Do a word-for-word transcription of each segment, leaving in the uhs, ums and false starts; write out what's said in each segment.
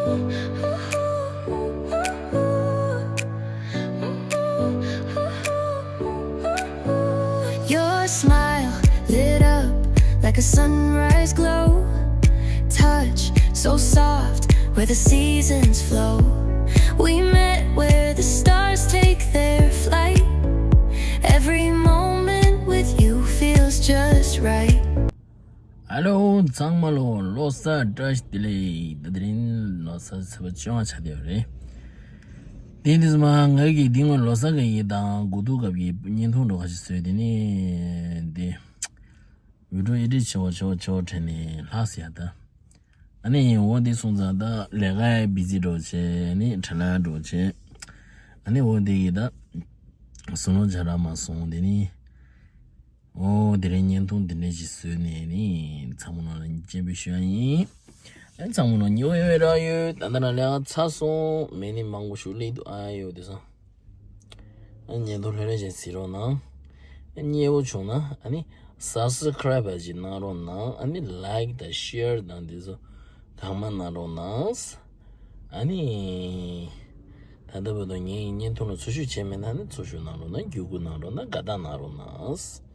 Your smile lit up like a sunrise glow. Touch so soft where the seasons flow. We met where the stars take their flight. Every moment with you feels just right. Hello ཚང་མ་ལོ་ལོ་གསར་བཀྲ་ཤིས་བདེ་ལེགས། ད་དེ་རིང་ལོ་གསར་ཚེས་པ་བཅོ་ལྔ་ཆགས་བསྡད་ཡོད་རེད། དེ་དུས་མ་ང་གིས་འདི་སྔོན་ལོ་གསར་ག་ཡི་དང་དགུ་ཐུག་སྐབས་ཀྱི་བརྙན་ཐུང་འགྲོ་ཁ་ཞིག་བཟོས། དེ་ནི་དེ་བི་ཌིའོ་ཨེ་ཌིཊ་བྱེད་པ་བྱེད་པ་བྱེད་པ་དྲན་ནས་ལྷག་ཟེར་ཡ་ད། ཨ་ནི་འོ་དེ་སོང་ཙང་ད་ལས་ཀ་བི་ཛི་འགྲོ་བྱས་ནི་བྲེལ་བ་འགྲོ་བྱས། ཨ་ནི་འོ་དེ་གི་ད་བཟོ་ལོང་བྱ་ར་མ་སོང་། དེ་ནི། ཨོ་དེ་རིང་བརྙན་ཐུང་འདི་འདྲ་ཞིག་བཟོས་ནས་ནི་ཚང་མ་ལ་སྤྱན་འབུལ་ཞུ་ཡ་ཡིན། ཨ་ཚང་མ་ལ་ཉེ་བོ་ཡོད་ར་ཡོད། ད་ལྟ་ན་ལས་ཚར་སོང་། མི་ནི་མང་པོ་ཞིག་སླེབས་འདུག་ཨ་ཡོད་དེ་སང་། ཨ་བརྙན་ཐུང་ལྷོད་ལྷོད་ཅིག་གཟིགས་རོགས་གནང་། ཨ་ཉེ་བོ་བྱུང་ན་ཨ་ནི་སབ་སི་ཀ་རེབ་ཅིག་གནང་རོགས་གནང་། ཨ་ནི་ལའིཀ་དང་ཤེར་དང་དེ་ཚོ་གང་མང་གནང་རོགས་གནང་། ཨ་ནི། ད་ལྟ་བར་དུ་ངའི་བརྙན་ཐུང་ལ་འཚོལ་ཞིབ་བྱས་མེད་ན་ནི་འཚོལ་ཞིབ་གནང་རོགས་གནང་། བརྒྱུད་སྐུར་གནང་རོགས་གནང་། དགའ་རྟགས་གནང་རོགས་གནང་།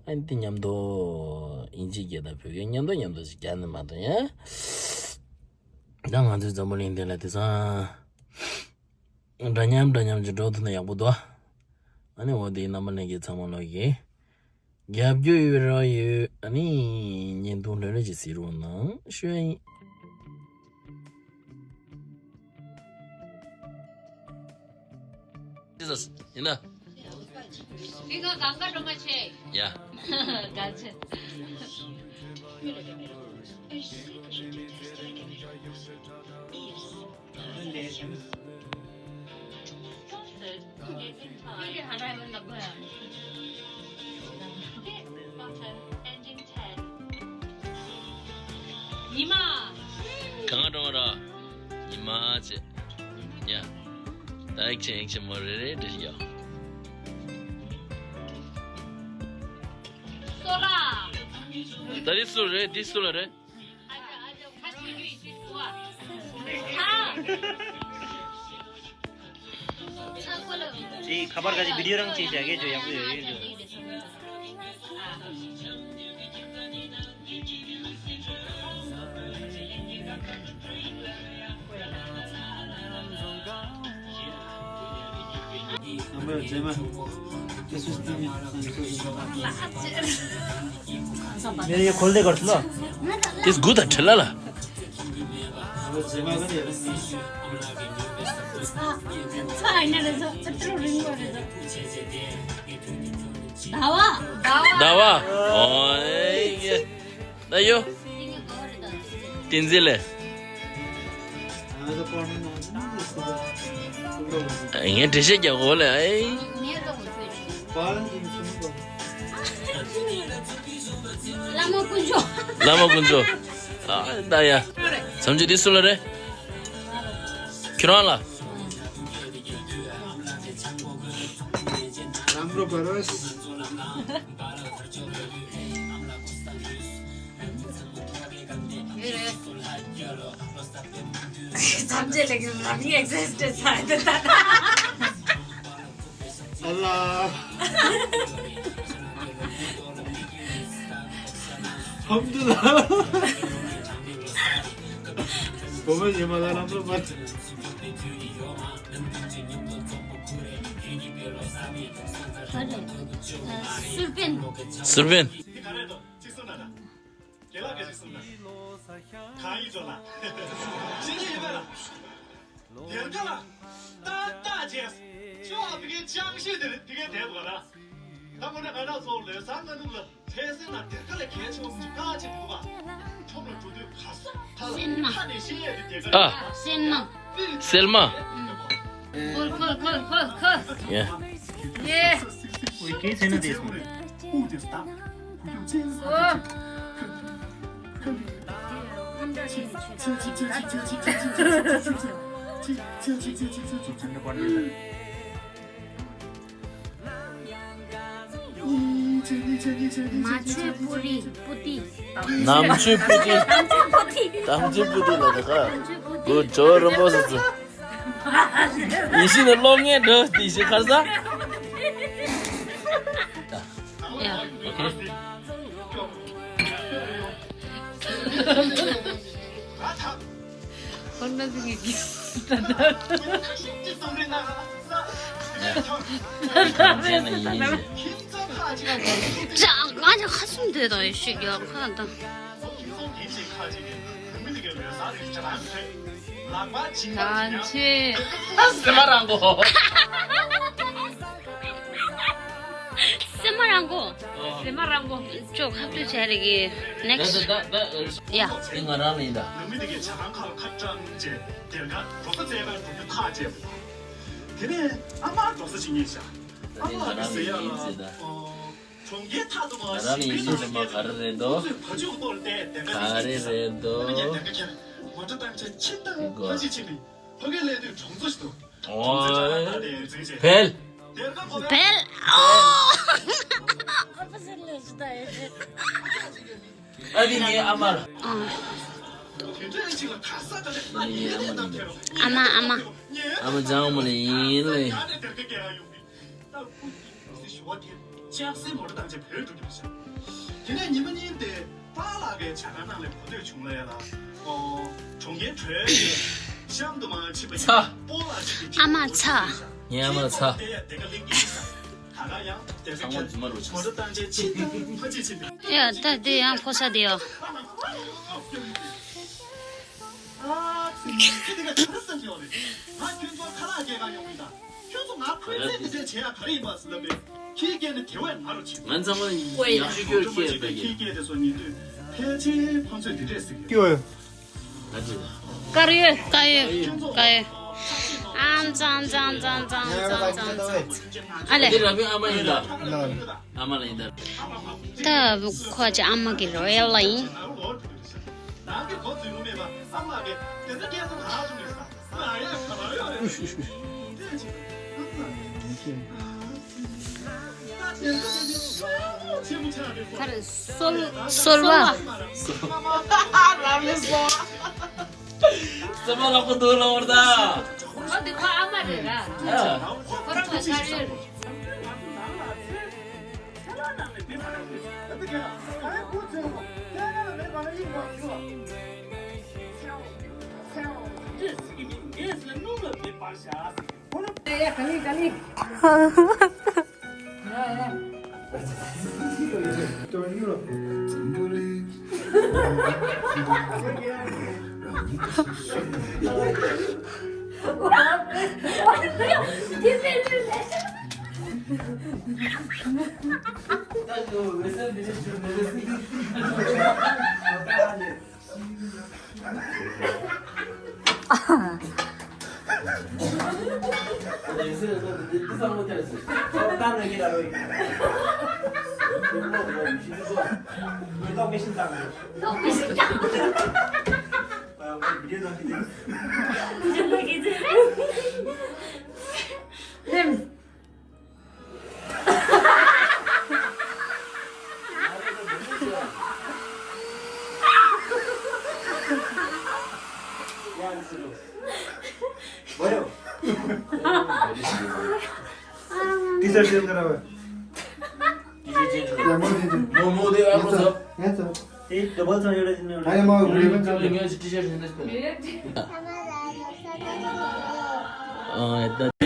ཨ་ནི་དེ་མཉམ་དུ་དབྱིན་ཇིའི་སྐད་དང་བོད་སྐད་མཉམ་དུ་མཉམ་དུ་ཞིག་རྒྱག་ནི་མ་གཏོགས་ཡ། ད་ང་ཚོའི་འཛམ་བུ་གླིང་འདི་ལ་དེང་སང་འདྲ་མཉམ་འདྲ་མཉམ་གྱི་འགྲོ་ཐུབ་ན་ཡག་པོ་འདུག་ཨ་ནི་འོ་དེའི་རྣམ་པ་ལྷན་རྒྱས་ཚང་མ་ལོག་གི་རྒྱབ་སྐྱོར་ཡོད་ར་ཡོད། ཨ་ནི་བརྙན་ཐུང་ལྷོད་ལྷོད་ཅིག་གཟིགས་རོགས་གནང་ཞུ་ཡ་ཡིན། ཅི་ཟེར་ཡིན་ན། དེ་ག་གང་ག་འགྲོ་མ་ཆེ། ཡ། ག་ཆེ། ཉི་མ། གང་འགྲོ་ར། ཉི་མ་ཆེ། ཡ། ད་ཨེག་ཆེན་ཨེག་ཆེན་མོ་རེ་རེ་འདྲི་ཡ། སོ་ལ། ད་འདི་སུ་རེད། འདི་སུ་ལ་རེད། དེ་ཁ་པར་ག་ཅིག་བི་ཌིའོ་རང་ཅིག་བྱ་གས་ཅོ་ཡག་པོ་ཡོད་ཡོད་འདུག मेरे ये खोल दे कर लो। इस गुद हट ला ला। धावा। धावा। धावा। ओए। ད་ཡོ། བསྟན་འཛིན་ལས། ངས་འགྲེལ་བཤད་རྒྱག་གོ་ལས་ཨེ། བླ་མ་དཀོན་མཆོག་བླ་མ་དཀོན་མཆོག་ཨ་ད་ཡ། བྱམས་ཆོས་འདི་སུ་ལ་རེད། ཁྱོད་རང་ལ། राम्रो गरोस्। Subject like nothing existed. अल्लाह। अब्दुल्ला। बोमल ये मला राम्रो बात। सुरपेन। सुरपेन। རྒན་ལགས་སྐད་ཆ་གསུངས་ན། གང་ཡིན་འགྲོ་ལ། ཤེས་ཀྱི་ཡིན་པས་ལ། དེར་ཀ་ལ། ཏག་ཏག་བྱས། ཅོག་དེ་གའི་ཅང་ཤེས་དེ་དེ་གའི་དེ་བ་ལ། ད་ཁོ་ནས་ང་རང་ཚོ་ལོས་བཟང་ང་ནུབ་ལ་ཐལ་སེ་ན་དེར་ཀ་ལ་གལ་ཆེ་བ་མི་འདུག་ཀ་ཅིག་འདུག་ག་ཁྲོམ་ལ་འགྲོ་དུས་ག་ས་ཁ་ལ་ཁ་ནས་ཤེས་ཡས་དེ་དེ་ཀ་ཨ། སེན་མ། སེལ་མ། ཁོལ་ཁོལ་ཁོལ་ཁོལ་ཁོལ། ཡ། ཡེ། ཨོ་ཀེ་ཟེར་ན་དེ་སོང་། ཨོ། མ་ཆོས་པུ་རི་པུ་ཏི། ནམ་ཆོས་པུ་ཏི། ནམ་ཆོས་པུ་ཏི། ནམ་ཆོས་པུ་ཏི་ལ་ད་ག་ནམ་ཆོས་པུ་ གུ་ཇོ་རིན་པོ་ཆེ་ཚོ། ཡེ་ཤེས་ནི་སློབ་གཉེར་འགྲོ་དེ་ཤི་ཁར་ས། ཡ། ཁོ་ན་ཟིག་གི། ཅག་གང་ཅག་ཁ་སུམ་དེ་དང་ཡེ་ཤེས་རྒྱག་ཁ་དང་། གང་ཆེ། སེམས་མ་རང་གོ། སེམས་མ་རང་གོ། སེམས་མ་རང་གོ། ཅོ་ཁ་བཏུ་བྱ་རེ་གི། ནེག་སི། ཡ། དེ་ང་རང་ལ་ཡིན་ད། དེ་ནས་ཨ་མ་འགྲོ་ས་ཅིག་རྙེད་ཤག་ཨ་མ་གི་ཟེར་ཡ་ལ། གྲོང་ཁྱེར་མཐའ་དུ་མ་ང་རང་ཞིག་ལས་ཡིན་ཟེར་མ་ག་རེ་རེད་འདུག་ཁ་ཆུ་གཏོར་ཏེ་ག་རེ་རེད་འདུག་མོ་ཊ་བཏང་ཆ་ཆེ་ཏང་ཕ་ཆི་ཆི་ནི་ཕ་གི་ལས་དུས་གྲོང་ཚོ་ཞིག་ཏུ། ཨོ། བལ། བལ། ཨོ། ཨ་དེ་ངའི་ཨ་མ་ལ། ཨ་མ་ཨ་མ། ཨ་མ་ལྗང་མོ་ལ་ཡིན་ལེ། ལྕགས་སྲེག་མོ་ཊ་བཏང་བྱས་བོད་འགྲོ་གི་མི་ཤག་དེ་ནས་ཉི་མ་གཉིས་དེ་པཱ་ལགས་ཀྱི་ཇ་ཁང་ནང་ལ་གོ་ཐོས་བྱུང་ལ་ཡ་ལ། ཨོ། གྲོང་ཁྱེར་བྲོས་ཏེ་གཤམ་དུ་མར་ཕྱིན་པ་ཡིན། ཚ། སྤོ་ལགས་ཅིག་གིས་ཨ་མ་ཚ། ངའི་ཨ་མ་ཚ། ཁྱེད་ཚོ་དེ་ཡ་དེ་ག་གླིང་གི་ས། ད་ག་ཡང་དེ་ག་ཚང་མ་ཁྱེད་རྫུན་མ་རུ་མོ་ཊ་བཏང་བྱས་ཕྱིན་ད་ཕ་ཅིག་ཕྱིན་ད། ཡ་ད་དེ་ཡང་ཕོ་ས་དེ་ཡོ། ཨ་ཙི། ཁྱེད་དེ་ག་ཁྱེད་ས་འདི་ཡོ་རེད། ང་ཁྱོད་ཚོ་ཁ་ལག་སྐྱེལ་ག་ཡོང་གི་ད། ཁྱོད་ཚོ་ང་ཁོའི་ཚེ་འདི་འདྲས་བྱེད་ཡ་ག་རེ་ཡིན་པ་ཟེར་ལབ་པས། ཁྱེད་སྐད་ནི་དེ་བས་ང་རུ་ཆེ། ང་ཚང་མ་ཡག་ཤོས་སྐྱོར་ཤེས་པ་ཡིན། ཁྱེད་སྐད་དེ་ཚོ་ཉན་དུས་ཕལ་ཆེར་ཁོ་ཚོས་འདི་འདྲས་ཟེར་གི་ཡོད། དཀར་ཡོལ། དཀར་ཡོལ། དཀར་ཡོལ། ཨ་ཙང་ཙང་ཙང་ཙང་ཙང་ཙང་ཙང་། ཨ་ལེ། འདི་ར་བའི་ཨ་མ་ཡིན་ད། ཨ་མ་ལ་ཡིན་ད། ད་ཁོ་ཅི་ཨ་མ་གི་རོ་ཡལ་ལ་ཡིན། ག་རེ། སོལ། སོལ་བ། རང་ལས་སོ། སོལ་བ་ལག་པ་འདུག་ལ་བར་ད། ཨ་འདི་ཁོ་ཨ་མ་རེད་ར། ཨ། ཁོ་ཁོ་དཀར་ཡོལ་རེད། ཏི་ཤར་ཤར་ག་ར་བ། ཏི་ཤར་ཅན་ཅུ། ཡ་མོ་ཏི་ཤར། མོ་མོ་དེ་ཨ་མོ་ཟ། ངས་ཚོ། དེ་ཌ་བལ་ཚང་ཡོད་ར་ཅི་ནས་ཡོད་ར། ཨ་ཡ་མ་བ་རེ་བ་ཚང་ཡོད། ངས་ཏི་ཤར་ཤར་ནས་སྤེལ། ཨ་ད།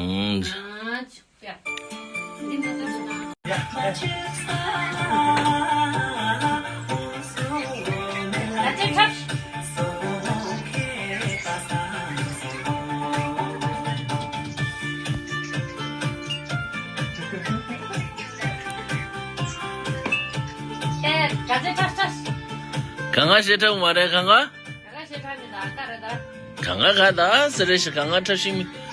ཨང་། གང་ག་ཞེ་དྲག་མ་རེད་གང་ག་གང་ག་ག་ད་སི་རེ་ཞིག་གང་ག་འཁྲབ་ཤིང་མི།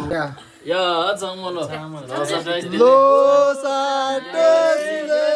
ཡ། ཡ། ཚང་མ་ལོ། ལོ་གསར་བཀྲ་ཤིས་བདེ་ལེགས། ལོ་གསར་བཀྲ་ཤིས་བདེ་ལེགས།